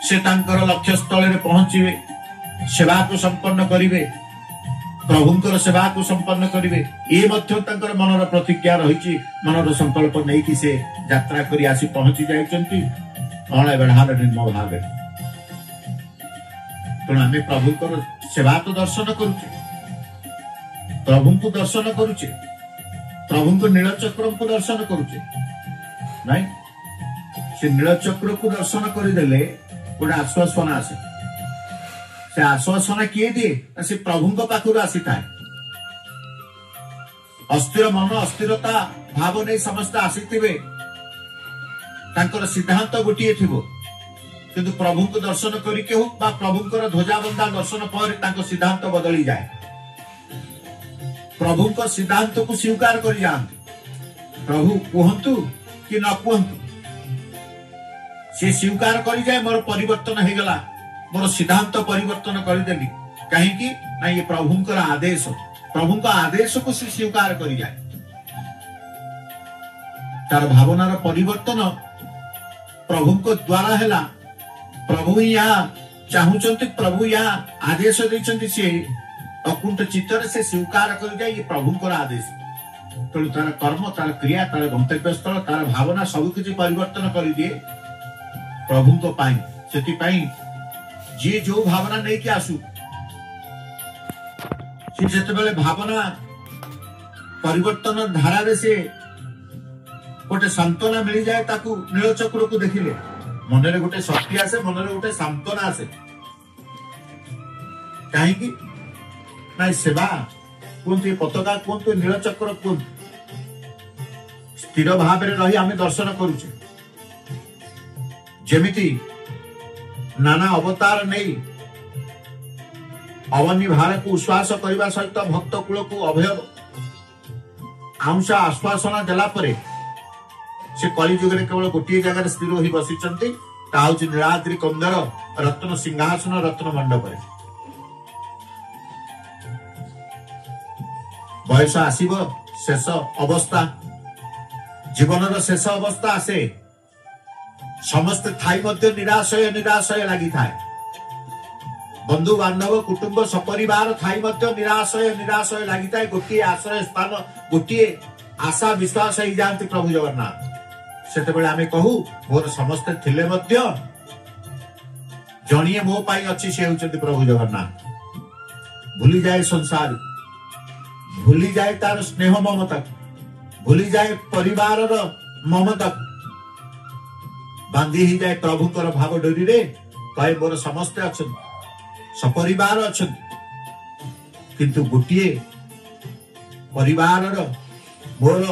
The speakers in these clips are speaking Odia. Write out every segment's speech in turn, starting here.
ସେ ତାଙ୍କର ଲକ୍ଷ୍ୟସ୍ଥଳରେ ପହଞ୍ଚିବେ, ସେବାକୁ ସମ୍ପନ୍ନ କରିବେ, ପ୍ରଭୁଙ୍କର ସେବାକୁ ସମ୍ପନ୍ନ କରିବେ। ଏ ମଧ୍ୟ ତାଙ୍କର ମନର ପ୍ରତିଜ୍ଞା ରହିଛି। ମନର ସଂକଳ୍ପ ନେଇକି ସେ ଯାତ୍ରା କରି ଆସି ପହଞ୍ଚି ଯାଇଛନ୍ତି ଅଣବେଢ଼ାର ନିର୍ମଳ ଭାବରେ। ତେଣୁ ଆମେ ପ୍ରଭୁଙ୍କର ସେବା ତ ଦର୍ଶନ କରୁଛେ, ପ୍ରଭୁଙ୍କୁ ଦର୍ଶନ କରୁଛେ, ପ୍ରଭୁଙ୍କ ନୀଳଚକ୍ରଙ୍କୁ ଦର୍ଶନ କରୁଛେ। ନାଇଁ, ସେ ନୀଳଚକ୍ରକୁ ଦର୍ଶନ କରିଦେଲେ ଗୋଟେ ଆଶ୍ୱାସନା ଆସେ। ସେ ଆଶ୍ୱାସନା କିଏ ଦିଏ? ନା ସେ ପ୍ରଭୁଙ୍କ ପାଖରୁ ଆସିଥାଏ। ଅସ୍ଥିର ମନ, ଅସ୍ଥିରତା ଭାବ ନେଇ ସମସ୍ତେ ଆସିଥିବେ, ତାଙ୍କର ସିଦ୍ଧାନ୍ତ ଗୋଟିଏ ଥିବ, କିନ୍ତୁ ପ୍ରଭୁଙ୍କୁ ଦର୍ଶନ କରିକି ହଉ ବା ପ୍ରଭୁଙ୍କର ଧ୍ୱଜାବନ୍ଧା ଦର୍ଶନ ପରେ ତାଙ୍କ ସିଦ୍ଧାନ୍ତ ବଦଳି ଯାଏ। ପ୍ରଭୁଙ୍କ ସିଦ୍ଧାନ୍ତକୁ ସ୍ୱୀକାର କରିଯାଆନ୍ତି। ପ୍ରଭୁ କୁହନ୍ତୁ କି ନ କୁହନ୍ତୁ, ସେ ସ୍ୱୀକାର କରିଯାଏ, ମୋର ପରିବର୍ତ୍ତନ ହେଇଗଲା, ମୋର ସିଦ୍ଧାନ୍ତ ପରିବର୍ତ୍ତନ କରିଦେଲି। କାହିଁକି ନା ଇଏ ପ୍ରଭୁଙ୍କର ଆଦେଶ, ପ୍ରଭୁଙ୍କ ଆଦେଶକୁ ସେ ସ୍ୱୀକାର କରିଯାଏ। ତାର ଭାବନାର ପରିବର୍ତ୍ତନ ପ୍ରଭୁଙ୍କ ଦ୍ୱାରା ହେଲା। ପ୍ରଭୁ ହିଁ ଏହା ଚାହୁଁଛନ୍ତି, ପ୍ରଭୁ ଏହା ଆଦେଶ ଦେଇଛନ୍ତି, ସିଏ ଅକୁଣ୍ଠ ଚିତ୍ତରେ ସେ ସ୍ୱୀକାର କରିଯାଏ ଇଏ ପ୍ରଭୁଙ୍କର ଆଦେଶ। ତେଣୁ ତାର କର୍ମ, ତାର କ୍ରିୟା, ତାର ଗନ୍ତବ୍ୟସ୍ଥଳ, ତାର ଭାବନା ସବୁକିଛି ପରିବର୍ତ୍ତନ କରିଦିଏ ପ୍ରଭୁଙ୍କ ପାଇଁ। ସେଥିପାଇଁ ଯିଏ ଯୋଉ ଭାବନା ନେଇକି ଆସୁ, ସେ ଯେତେବେଳେ ଭାବନା ପରିବର୍ତ୍ତନ ଧାରାରେ ସେ ଗୋଟେ ସାନ୍ତ୍ୱନା ମିଳିଯାଏ ତାକୁ। ନୀଳଚକ୍ରକୁ ଦେଖିଲେ ମନରେ ଗୋଟେ ଶକ୍ତି ଆସେ, ମନରେ ଗୋଟେ ସାନ୍ତ୍ୱନା ଆସେ। କାହିଁକି ନା ଏ ସେବା କୁହନ୍ତୁ, ଏ ପତାକା କୁହନ୍ତୁ, ନୀଳଚକ୍ର କୁହନ୍ତୁ, ସ୍ଥିର ଭାବରେ ରହି ଆମେ ଦର୍ଶନ କରୁଛେ। ଯେମିତି ନାନା ଅବତାର ନେଇ ଅବନୀ ଭାରକୁ ଉଶ୍ୱାସ କରିବା ସହିତ ଭକ୍ତ କୂଳକୁ ଅଭୟ ଆଉଁଶ ଆଶ୍ୱାସନା ଦେଲା ପରେ ସେ କଳିଯୁଗରେ କେବଳ ଗୋଟିଏ ଜାଗାରେ ସ୍ଥିର ହୋଇ ବସିଛନ୍ତି, ତାହା ହଉଛି ନୀଳାଦ୍ରି କନ୍ଦର ରତ୍ନ ସିଂହାସନ ରତ୍ନ ମଣ୍ଡପରେ। ବୟସ ଆସିବ, ଶେଷ ଅବସ୍ଥା, ଜୀବନର ଶେଷ ଅବସ୍ଥା ଆସେ। ସମସ୍ତେ ଥାଇ ମଧ୍ୟ ନିରାଶୟ ନିରାଶୟ ଲାଗିଥାଏ। ବନ୍ଧୁ ବାନ୍ଧବ, କୁଟୁମ୍ବ ସପରିବାର ଥାଇ ମଧ୍ୟ ନିରାଶୟ ନିରାଶୟ ଲାଗିଥାଏ। ଗୋଟିଏ ଆଶ୍ରୟ ସ୍ଥାନ, ଗୋଟିଏ ଆଶା ବିଶ୍ୱାସ ହେଇଯାଆନ୍ତି ପ୍ରଭୁ ଜଗନ୍ନାଥ। ସେତେବେଳେ ଆମେ କହୁ, ମୋର ସମସ୍ତେ ଥିଲେ ମଧ୍ୟ ଜଣିଏ ମୋ ପାଇଁ ଅଛି, ସେ ହେଉଛନ୍ତି ପ୍ରଭୁ ଜଗନ୍ନାଥ। ଭୁଲିଯାଏ ସଂସାର, ଭୁଲିଯାଏ ତାର ସ୍ନେହ ମମତାକୁ, ଭୁଲିଯାଏ ପରିବାରର ମମତାକୁ, ବାନ୍ଧି ହେଇଯାଏ ପ୍ରଭୁଙ୍କର ଭାବ ଡୋରିରେ। କହେ ମୋର ସମସ୍ତେ ଅଛନ୍ତି, ସପରିବାର ଅଛନ୍ତି, କିନ୍ତୁ ଗୋଟିଏ ପରିବାରର ମୋର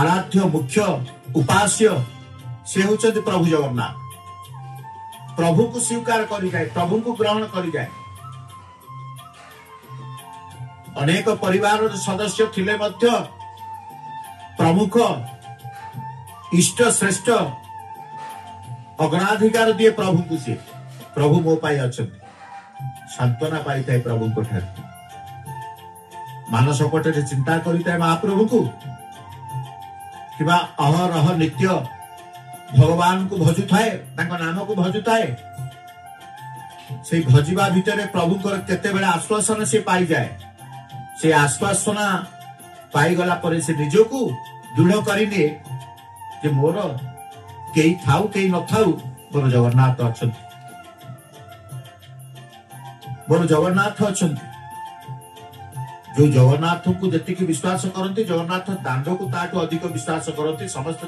ଆରାଧ୍ୟ ମୁଖ୍ୟ ଉପାସ୍ୟ ସେ ହେଉଛନ୍ତି ପ୍ରଭୁ ଜଗନ୍ନାଥ। ପ୍ରଭୁଙ୍କୁ ସ୍ୱୀକାର କରିଯାଏ, ପ୍ରଭୁଙ୍କୁ ଗ୍ରହଣ କରିଯାଏ। ଅନେକ ପରିବାରର ସଦସ୍ୟ ଥିଲେ ମଧ୍ୟ ପ୍ରମୁଖ ଇଷ୍ଟ ଶ୍ରେଷ୍ଠ ଅଗ୍ରାଧିକାର ଦିଏ ପ୍ରଭୁଙ୍କୁ। ସିଏ ପ୍ରଭୁ ମୋ ପାଇଁ ଅଛନ୍ତି, ସାନ୍ତ୍ୱନା ପାଇଥାଏ ପ୍ରଭୁଙ୍କ ଠାରୁ। ମାନସ ପଟରେ ଚିନ୍ତା କରିଥାଏ ମହାପ୍ରଭୁଙ୍କୁ କିମ୍ବା ଅହରହ ନିତ୍ୟ ଭଗବାନଙ୍କୁ ଭଜୁଥାଏ, ତାଙ୍କ ନାମକୁ ଭଜୁଥାଏ। ସେଇ ଭଜିବା ଭିତରେ ପ୍ରଭୁଙ୍କର କେତେବେଳେ ଆଶ୍ୱାସନା ସେ ପାଇଯାଏ। ସେ ଆଶ୍ୱାସନା ପାଇଗଲା ପରେ ସେ ନିଜକୁ ଦୃଢ କରିନିଏ ଯେ ମୋର କେହି ଥାଉ କେହି ନଥାଉ, ମୋର ଜଗନ୍ନାଥ ଅଛନ୍ତି, ମୋର ଜଗନ୍ନାଥ ଅଛନ୍ତି। ଯୋଉ ଜଗନ୍ନାଥଙ୍କୁ ଯେତିକି ବିଶ୍ୱାସ କରନ୍ତି, ଜଗନ୍ନାଥ ଦାଣ୍ଡକୁ ତାଠୁ ଅଧିକ ବିଶ୍ୱାସ କରନ୍ତି ସମସ୍ତେ।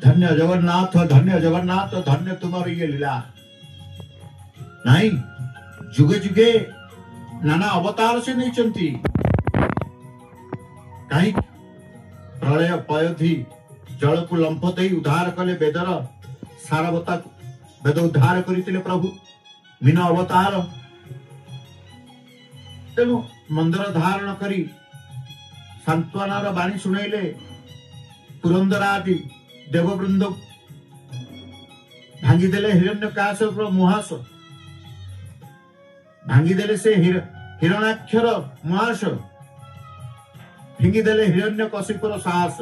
ଧନ୍ୟ ଜଗନ୍ନାଥ, ଧନ୍ୟ ଜଗନ୍ନାଥ, ଧନ୍ୟ ତୁମର ଇଏ ଲୀଳା। ନାଇଁ, ଯୁଗେ ଯୁଗେ ନାନା ଅବତାର ସେ ନେଇଛନ୍ତି। କାହିଁକି? ପ୍ରଳୟ ପୟୋଧି ଜଳକୁ ଲମ୍ଫ ଦେଇ ଉଦ୍ଧାର କଲେ ବେଦର ସାରବତାକୁ। ବେଦ ଉଦ୍ଧାର କରିଥିଲେ ପ୍ରଭୁ, ମୀନ ଅବତାର। ତେଣୁ ମନ୍ଦିର ଧାରଣ କରି ସାନ୍ତ୍ୱନାର ବାଣୀ ଶୁଣାଇଲେ ପୁରନ୍ଦର ଆଦି ଦେବବୃନ୍ଦ। ଭାଙ୍ଗିଦେଲେ ହିରଣ୍ୟକାଶ୍ୟପର ମୁହାସ, ଭାଙ୍ଗିଦେଲେ ସେ ହିରଣାକ୍ଷର ମୁହାସ, ଫିଙ୍ଗିଦେଲେ ହିରଣ୍ୟ କଶିପୁର ସାହସ।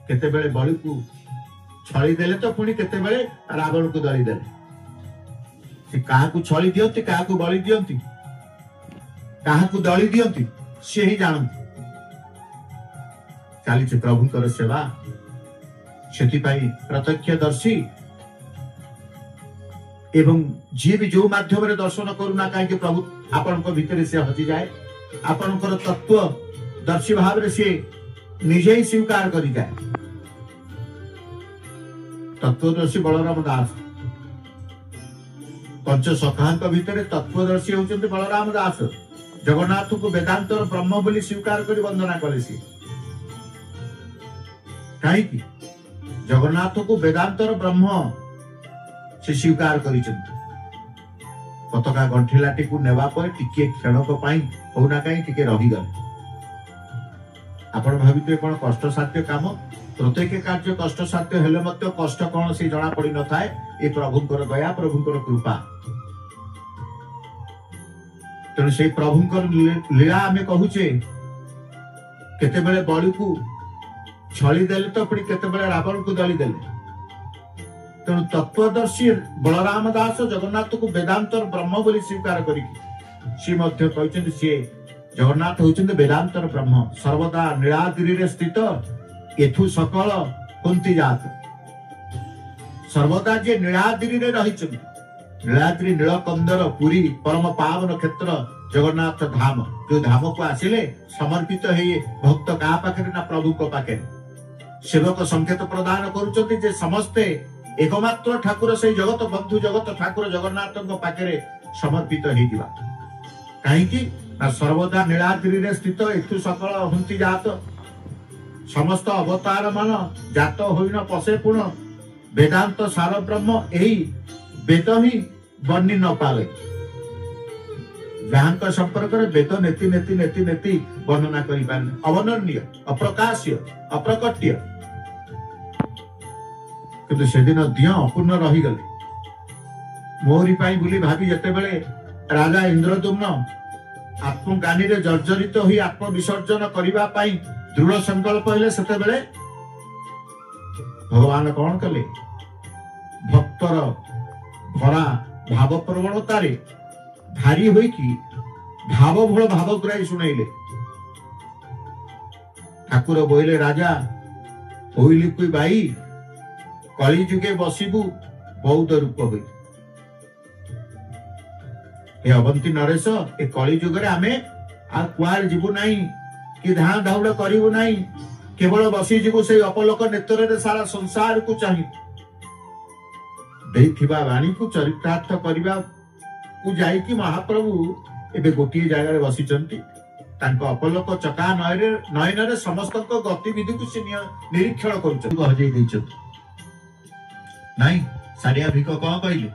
କେତେବେଳେ ବଳିକୁ ଛଳି ଦେଲେ ତ ପୁଣି କେତେବେଳେ ରାବଣକୁ ଦଳିଦେଲେ। ସେ କାହାକୁ ଛଳି ଦିଅନ୍ତି, କାହାକୁ ବଳି ଦିଅନ୍ତି, କାହାକୁ ଦଳି ଦିଅନ୍ତି, ସିଏ ହିଁ ଜାଣନ୍ତି। ଚାଲିଛି ପ୍ରଭୁଙ୍କର ସେବା। ସେଥିପାଇଁ ପ୍ରତ୍ୟକ୍ଷଦର୍ଶୀ ଏବଂ ଯିଏ ବି ଯୋଉ ମାଧ୍ୟମରେ ଦର୍ଶନ କରୁନା କାହିଁକି, ପ୍ରଭୁ ଆପଣଙ୍କ ଭିତରେ ସେ ହଜିଯାଏ। ଆପଣଙ୍କର ତତ୍ତ୍ୱ ଦର୍ଶୀ ଭାବରେ ସିଏ ନିଜେ ହିଁ ସ୍ୱୀକାର କରିଯାଏ। ତତ୍ତ୍ୱଦର୍ଶୀ ବଳରାମ ଦାସ। ପଞ୍ଚ ସଖାଙ୍କ ଭିତରେ ତତ୍ତ୍ୱଦର୍ଶୀ ହେଉଛନ୍ତି ବଳରାମ ଦାସ। ଜଗନ୍ନାଥଙ୍କୁ ବେଦାନ୍ତର ବ୍ରହ୍ମ ବୋଲି ସ୍ୱୀକାର କରି ବନ୍ଦନା କଲେ ସିଏ। କାହିଁକି? ଜଗନ୍ନାଥକୁ ବେଦାନ୍ତର ବ୍ରହ୍ମ ସେ ସ୍ୱୀକାର କରିଛନ୍ତି। ପତାକା ଗଣ୍ଠିଲାଟିକୁ ନେବା ପରେ ଟିକିଏ କ୍ଷଣକ ପାଇଁ ହଉନା କାହିଁ ଟିକେ ରହିଗଲେ। ଆପଣ ଭାବିଥିବେ କଣ କଷ୍ଟସାଧ୍ୟ କାମ। ପ୍ରତ୍ୟେକ କାର୍ଯ୍ୟ କଷ୍ଟସାଧ୍ୟ ହେଲେ ମଧ୍ୟ କଷ୍ଟ କଣ ସେ ଜଣା ପଡି ନଥାଏ। ଏ ପ୍ରଭୁଙ୍କର ଦୟା, ପ୍ରଭୁଙ୍କର କୃପା। ତେଣୁ ସେଇ ପ୍ରଭୁଙ୍କର ଲୀଳା ଆମେ କହୁଛେ। କେତେବେଳେ ବଳିକୁ ଛଳି ଦେଲେ ତ ପୁଣି କେତେବେଳେ ରାବଣକୁ ଦଳି ଦେଲେ। ତେଣୁ ତତ୍ତ୍ୱଦର୍ଶୀ ବଳରାମ ଦାସ ଜଗନ୍ନାଥକୁ ବେଦାନ୍ତର ବ୍ରହ୍ମ ବୋଲି ସ୍ୱୀକାର କରିକି ସିଏ ମଧ୍ୟ କହିଛନ୍ତି, ସିଏ ଜଗନ୍ନାଥ ହଉଛନ୍ତି ବେଦାନ୍ତର ବ୍ରହ୍ମ। ସର୍ବଦା ନୀଳାଦ୍ରିରେ ସ୍ଥିତ, ଏଥୁ ସକଳ କୁନ୍ତି ଜାତ। ସର୍ବଦା ଯିଏ ନୀଳାଦ୍ରିରେ ରହିଛନ୍ତି, ନୀଳାଦ୍ରି ନୀଳକନ୍ଦର ପୁରୀ ପରମ ପାବନ କ୍ଷେତ୍ର ଜଗନ୍ନାଥ ଧାମ। ଯୋଉ ଧାମକୁ ଆସିଲେ ସମର୍ପିତ ହେଇ ଭକ୍ତ କାହା ପାଖରେ ନା ପ୍ରଭୁଙ୍କ ପାଖରେ। ସେବକ ସଂକେତ ପ୍ରଦାନ କରୁଛନ୍ତି ଯେ ସମସ୍ତେ ଏକମାତ୍ର ଠାକୁର ସେଇ ଜଗତ ବନ୍ଧୁ ଜଗତ ଠାକୁର ଜଗନ୍ନାଥଙ୍କ ପାଖରେ ସମର୍ପିତ ହେଇଯିବା। କାହିଁକି ନା ସର୍ବଦା ନୀଳାଦ୍ରିରେ ସ୍ଥିତ, ଏଥୁ ସକଳ ହୁନ୍ତି ଜାତ। ସମସ୍ତ ଅବତାର ମାନ ଜାତ ହୋଇନ ପଶେ ପୁଣ, ବେଦାନ୍ତ ସାର ବ୍ରହ୍ମ ଏହି ବେଦ ହିଁ ବର୍ଣ୍ଣି ନ ପାରେ। ଯାହାଙ୍କ ସମ୍ପର୍କରେ ବେଦ ନେତି ନେତି ନେତି ନେତି ବର୍ଣ୍ଣନା କରିପାରେନି, ଅବର୍ଣ୍ଣନୀୟ, ଅପ୍ରକାଶ୍ୟ, ଅପ୍ରକଟ୍ୟ। କିନ୍ତୁ ସେଦିନ ଦିଅଁ ଅପୂର୍ଣ୍ଣ ରହିଗଲେ ମୋରି ପାଇଁ ବୋଲି ଭାବି ଯେତେବେଳେ ରାଜା ଇନ୍ଦ୍ରଦ୍ୟୁମ୍ନ ଆତ୍ମଗ୍ଲାନିରେ ଜର୍ଜରିତ ହୋଇ ଆତ୍ମବିସର୍ଜନ କରିବା ପାଇଁ ଦୃଢ ସଂକଳ୍ପ ହେଲେ, ସେତେବେଳେ ଭଗବାନ କଣ କଲେ? ଭକ୍ତର ଭରା ଭାବ ପ୍ରବଣତାରେ ଭାରି ହୋଇକି ଭାବଭୋଳ ଭାବଗ୍ରାହୀ ଶୁଣେଇଲେ। ଠାକୁର ବୋଇଲେ, ରାଜା ହୋଇଲି କୁଇ ବାଇ, କଳି ଯୁଗେ ବସିବୁ ବୌଦ୍ଧ ରୂପ ହୋଇ। ଏ ଅବନ୍ତୀ ନରେଶ, ଏ କଳି ଯୁଗରେ ଆମେ ଆଉ କୁଆଡେ ଯିବୁ ନାହିଁ କି ଧାଁ ଧାଉଡ କରିବୁ ନାହିଁ, କେବଳ ବସିଯିବୁ ସେଇ ଅପଲୋକ ନେତ୍ରରେ ସାରା ସଂସାରକୁ ଚାହିଁ। ଦେଇଥିବା ବାଣୀକୁ ଚରିତାର୍ଥ କରିବାକୁ ଯାଇକି ମହାପ୍ରଭୁ ଏବେ ଗୋଟିଏ ଜାଗାରେ ବସିଛନ୍ତି। ତାଙ୍କ ଅପଲୋକ ଚକା ନୟନରେ ସମସ୍ତଙ୍କ ଗତିବିଧିକୁ ସେ ନିରୀକ୍ଷଣ କରୁଛନ୍ତି। ହଜେଇ ଦେଇଛନ୍ତି ନାଇଁ। ସାରିଆ ଭିକ କଣ କହିଲେ?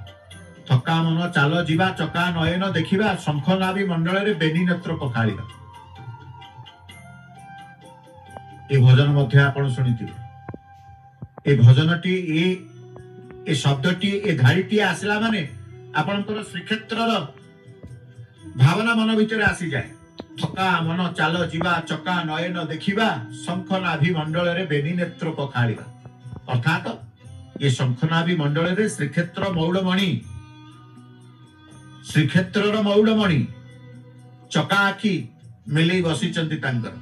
ଥକା ମନ ଚାଲ ଯିବା, ଚକା ନୟନ ଦେଖିବା, ଶଙ୍ଖ ନାଭି ମଣ୍ଡଳରେ ବେନି ନେତ୍ର ପଖାଳିବା। ଏ ଭଜନ ମଧ୍ୟ ଆପଣ ଶୁଣିଥିବେ। ଏ ଭଜନଟି, ଏ ଶବ୍ଦଟି, ଏ ଧାଡ଼ିଟିଏ ଆସିଲା ମାନେ ଆପଣଙ୍କର ଶ୍ରୀକ୍ଷେତ୍ରର ଭାବନା ମନ ଭିତରେ ଆସିଯାଏ। ଥକା ମନ ଚାଲ ଯିବା, ଚକା ନୟନ ଦେଖିବା, ଶଙ୍ଖ ନାଭି ମଣ୍ଡଳରେ ବେନି ନେତ୍ର ପଖାଳିବା। ଅର୍ଥାତ ଏ ଶଙ୍ଖନାଭି ମଣ୍ଡଳରେ ଶ୍ରୀକ୍ଷେତ୍ର ମଉଡମଣି, ଶ୍ରୀକ୍ଷେତ୍ରର ମଉଡମଣି ଚକା ଆଖି ମେଲେଇ ବସିଛନ୍ତି ତାଙ୍କର।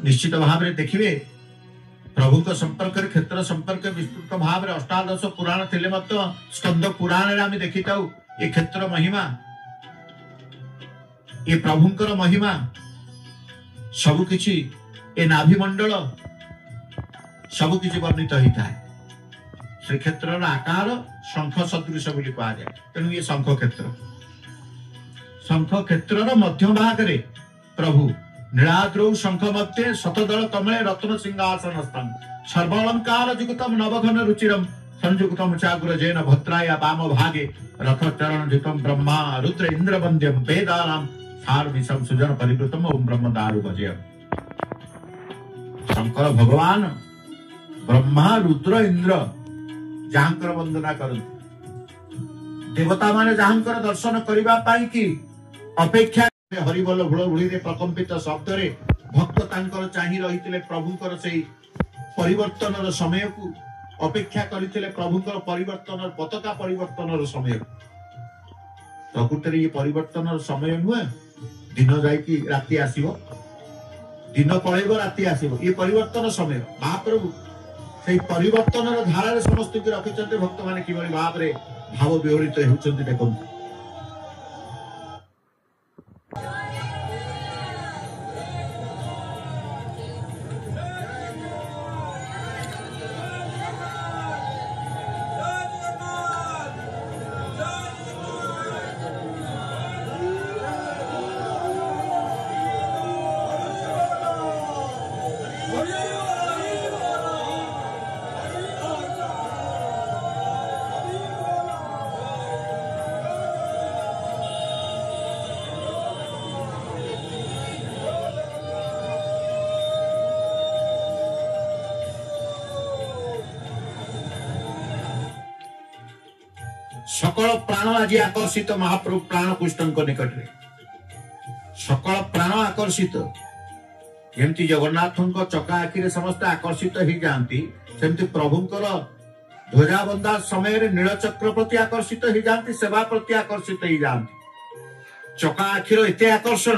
ନିଶ୍ଚିତ ଭାବରେ ଦେଖିବେ, ପ୍ରଭୁଙ୍କ ସମ୍ପର୍କରେ, କ୍ଷେତ୍ର ସମ୍ପର୍କରେ ବିସ୍ତୃତ ଭାବରେ ଅଷ୍ଟାଦଶ ପୁରାଣ ଥିଲେ ମଧ୍ୟ ସ୍କନ୍ଦ ପୁରାଣରେ ଆମେ ଦେଖିଥାଉ ଏ କ୍ଷେତ୍ର ମହିମା, ଏ ପ୍ରଭୁଙ୍କର ମହିମା, ସବୁ କିଛି, ଏ ନାଭିମଣ୍ଡଳ ସବୁ କିଛି ବର୍ଣ୍ଣିତ ହେଇଥାଏ। ଶ୍ରୀକ୍ଷେତ୍ରର ଆକାର ଶଙ୍ଖ ସଦୃଶ ବୋଲି କୁହାଯାଏ। ତେଣୁ ଇଏ ଶଙ୍ଖ କ୍ଷେତ୍ର। ଶଙ୍ଖ କ୍ଷେତ୍ରର ମଧ୍ୟ ଭାଗରେ ପ୍ରଭୁ ନୀଳାଦ୍ରौ ଶଙ୍ଖ ମଧ୍ୟେ ଶତଦଳ କମଳେ ରତ୍ନ ସିଂହାସନସ୍ଥଂ ସର୍ବାଳଙ୍କାର ଯୁକ୍ତମ ନବଘନ ରୁଚିରମ ସଂଯୁକ୍ତମ ଚାଗୁର ଜେନ ଭଦ୍ରାୟା ବାମ ଭାଗେ ରଥ ଚରଣ ଯୁତମ ବ୍ରହ୍ମା ରୁଦ୍ର ଇନ୍ଦ୍ର ବନ୍ଦ୍ୟମ ବେଦାନାମ ସାରବିଷମ ସୁଜନ ପରିକୃତମ ଓମ୍ ବ୍ରହ୍ମ ଦାରୁ ଭଜୟ। ଶଙ୍କର ଭଗବାନ ବ୍ରହ୍ମା ରୁଦ୍ର ଇନ୍ଦ୍ର ଯାହାଙ୍କର ବନ୍ଦନା କରନ୍ତି, ଦେବତା ମାନେ ଯାହାଙ୍କର ଦର୍ଶନ କରିବା ପାଇଁ କି ଅପେକ୍ଷା, ହରିବୋଲ ହୁଳହୁଳିରେ ପ୍ରକମ୍ପିତ ଶବ୍ଦରେ ଭକ୍ତ ତାଙ୍କର ଚାହିଁ ରହିଥିଲେ ପ୍ରଭୁଙ୍କର ସେଇ ପରିବର୍ତ୍ତନର ସମୟକୁ, ଅପେକ୍ଷା କରିଥିଲେ ପ୍ରଭୁଙ୍କର ପରିବର୍ତ୍ତନର ପତାକା ପରିବର୍ତ୍ତନର ସମୟକୁ। ପ୍ରକୃତରେ ଇଏ ପରିବର୍ତ୍ତନର ସମୟ ନୁହେଁ। ଦିନ ଯାଇକି ରାତି ଆସିବ, ଦିନ ପଳେଇବ ରାତି ଆସିବ, ଇଏ ପରିବର୍ତ୍ତନ ସମୟ। ମହାପ୍ରଭୁ ସେଇ ପରିବର୍ତ୍ତନର ଧାରାରେ ସମସ୍ତଙ୍କୁ ରଖିଛନ୍ତି। ଭକ୍ତମାନେ କିଭଳି ଭାବରେ ଭାବ ବିହଳିତ ହେଉଛନ୍ତି ଦେଖନ୍ତୁ। ସକଳ ପ୍ରାଣ ଆଜି ଆକର୍ଷିତ ମହାପ୍ରଭୁ ପ୍ରାଣକୃଷ୍ଣଙ୍କ ନିକଟରେ, ସକଳ ପ୍ରାଣ ଆକର୍ଷିତ। ଯେମିତି ଜଗନ୍ନାଥଙ୍କ ଚକା ଆଖିରେ ସମସ୍ତେ ଆକର୍ଷିତ ହେଇଯାଆନ୍ତି, ସେମିତି ପ୍ରଭୁଙ୍କର ଧ୍ୱଜାବନ୍ଧା ସମୟରେ ନୀଳଚକ୍ର ପ୍ରତି ଆକର୍ଷିତ ହେଇଯାଆନ୍ତି, ସେବା ପ୍ରତି ଆକର୍ଷିତ ହେଇଯାଆନ୍ତି। ଚକା ଆଖିର ଏତେ ଆକର୍ଷଣ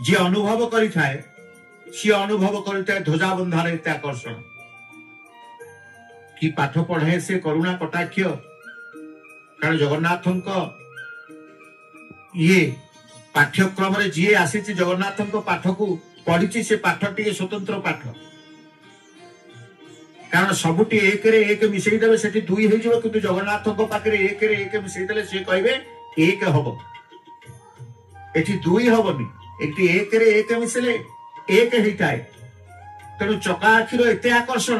ଯିଏ ଅନୁଭବ କରିଥାଏ, ସିଏ ଅନୁଭବ କରିଥାଏ ଧ୍ୱଜାବନ୍ଧାର ଏତେ ଆକର୍ଷଣ। କି ପାଠ ପଢାଏ ସେ କରୁଣା କଟାକ୍ଷ। କାରଣ ଜଗନ୍ନାଥଙ୍କ ଇଏ ପାଠ୍ୟକ୍ରମରେ ଯିଏ ଆସିଛି, ଜଗନ୍ନାଥଙ୍କ ପାଠକୁ ପଢିଛି, ସେ ପାଠ ଟିକେ ସ୍ୱତନ୍ତ୍ର ପାଠ। କାରଣ ସବୁଠି 1ରେ 1 ମିଶେଇ ଦେବେ ସେଠି 2 ହେଇଯିବ, କିନ୍ତୁ ଜଗନ୍ନାଥଙ୍କ ପାଖରେ 1ରେ 1 ମିଶେଇ ଦେଲେ ସିଏ କହିବେ 1 ହବ, ଏଠି 2 ହବନି। ଏଠି 1ରେ 1 ମିଶିଲେ 1 ହେଇଥାଏ। ତେଣୁ ଚକା ଆଖିର ଏତେ ଆକର୍ଷଣ,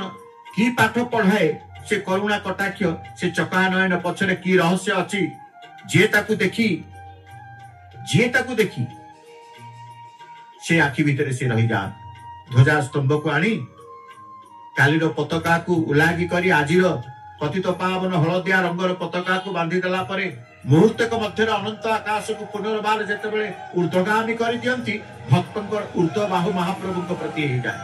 କି ପାଠ ପଢାଏ ସେ କରୁଣା କଟାକ୍ଷ, ସେ ଚକା ନୟନ ପଛରେ କି ରହସ୍ୟ ଅଛି, ଯିଏ ତାକୁ ଦେଖି, ଯିଏ ତାକୁ ଦେଖି ସେ ଆଖି ଭିତରେ ସେ ରହିଯାଆନ୍ତି। ଧ୍ୱଜା ସ୍ତମ୍ଭକୁ ଆଣି କାଲିର ପତାକାକୁ ଉଲାଗି କରି ଆଜିର ପତିତ ପାବନ ହଳଦିଆ ରଙ୍ଗର ପତାକାକୁ ବାନ୍ଧିଦେଲା ପରେ ମୁହୂର୍ତ୍ତକ ମଧ୍ୟରେ ଅନନ୍ତ ଆକାଶକୁ ପୁନର୍ବାର ଯେତେବେଳେ ଊର୍ଦ୍ଧ୍ୱଗାମୀ କରିଦିଅନ୍ତି, ଭକ୍ତଙ୍କର ଊର୍ଦ୍ଧ୍ୱ ବାହୁ ମହାପ୍ରଭୁଙ୍କ ପ୍ରତି ହେଇଯାଏ।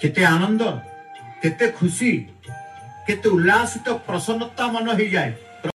କେତେ ଆନନ୍ଦ, କେତେ ଖୁସି, କେତେ ଉଲ୍ଲାସିତ ପ୍ରସନ୍ନତା ମନ ହେଇଯାଏ।